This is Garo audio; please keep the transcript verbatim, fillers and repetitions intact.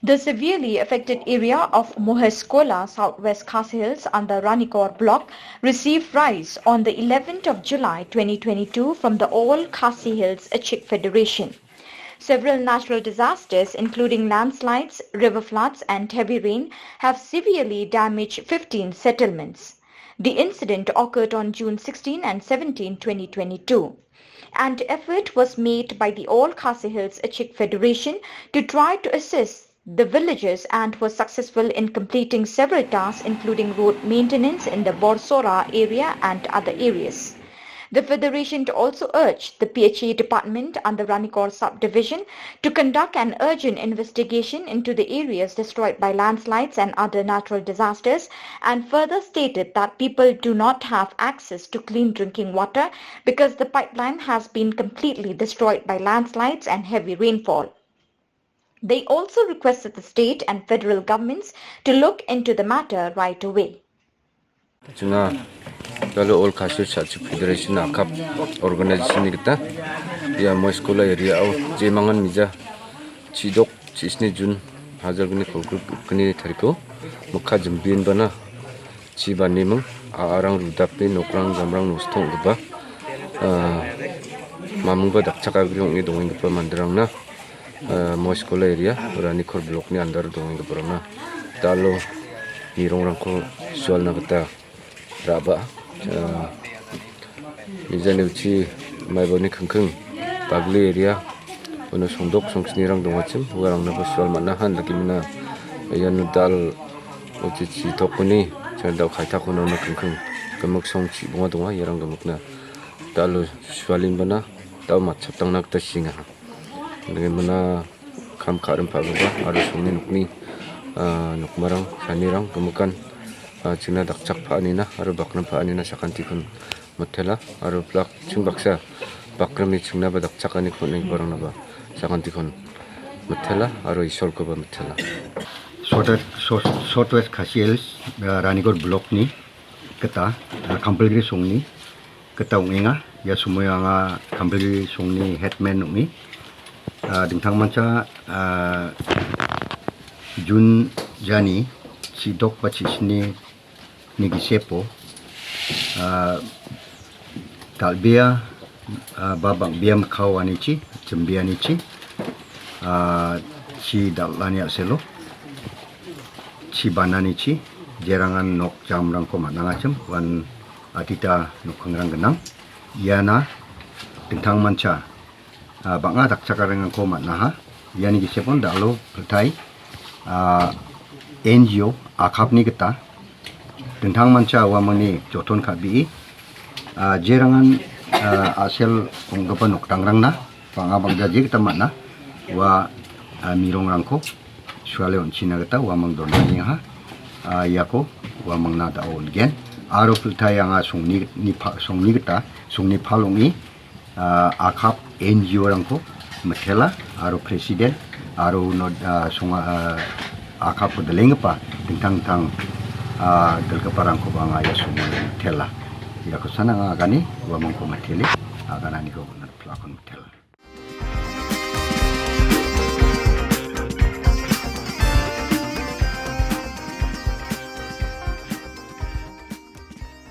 The severely affected area of Moheskola, Southwest Khasi Hills, under Ranikor block, received rice on the eleventh of July twenty twenty-two from the All Khasi Hills Achik Federation. Several natural disasters, including landslides, river floods, and heavy rain, have severely damaged fifteen settlements. The incident occurred on June sixteen and seventeen, twenty twenty-two. And effort was made by the All Khasi Hills Achik Federation to try to assist the villagers and was successful in completing several tasks, including road maintenance in the Borsora area and other areas. The federation also urged the P H A department under Ranikor subdivision to conduct an urgent investigation into the areas destroyed by landslides and other natural disasters, and further stated that people do not have access to clean drinking water because the pipeline has been completely destroyed by landslides and heavy rainfall. They also requested the state and federal governments to look into the matter right away. Ching·a, dalo All Khasi Hills Achik Federation a·kap organization-ni gita ia Moheskola area-o jemangan mija chi·dok chi·sni Jun hajalgni kolgrikni tariko mikka jimbienbana chi baniming, a·arang rudape nokrang jamrang nosto ong·gipa, ah, mamingba dakchakagri ong·e dongenggipa manderangna, ah, Moheskola area, Ranikor blokni andaro dongenggiparangna dalo mirongrangko sualna gita ra·baa. Ah, mijani uchi maiboni kingking bagli area uno songdok songsnirang dongachim uarangnaba sual man·aha indakemina. Iano dal uchi chi·tokoni chadao kaitako uno kingking gimik song chibonga donga, iarang gimikna dalo sualenbana dao matchaptangna gita siengaha. Indakemina kam ka·rim pa·gipa aro songni nokni, ah, nokmarang, sanirang gimikan, ah, ching·na dakchak pa·anina aro bakrim pa·anina sakantikon mitela aro plak ching baksa bakrimni ching·naba dakchakani kon·enggiparangnaba sakantikon mitela aro Isolkoba mitela. South, South, Southwest Khasi Hills, ah, Ranikor blokni gita, ah, Kampilgri songni gita ong·enga. Ia somoio anga Kampilgri songni headman ong·e, ah, dingtangmancha, ah, Jun jani chi·dok ba chi·sni ni gisepo, ah, dal·bea, ah, ba bang·bea mikka oanichi, jimbeanichi, ah, chi dal·ani a·selo, chi bananichi, jerangan nok jamrangko man·angachim, uan adita nokkingrang gnang. Iana dingtangmancha, ah, bang·a dakchakarangko man·aha. Iani gisepon dal·o Pritai, ah, N G O a·kapni gita dingtangmancha uamangni joton ka·bee, ah, jerangan, ah, a·sel ong·gipa nokdangrangna bang·a bang·ja je gita man·a ua, ah, mirongrangko suale on·china gita uamang donengaha, ah, iako uamangna da·o on·gen. Aro Pritai anga songni, ni pa-, songni gita, songni pal ong·e, ah, a·kap N G O-rangko mitela aro president aro uno, ah, songa, ah, a·kapko dilenggipa dingtang dingtang, ah, dilgiparangkoba anga ia somoio mitela. Iako san anga agane uamangko mitele, agananiko plakon mitela.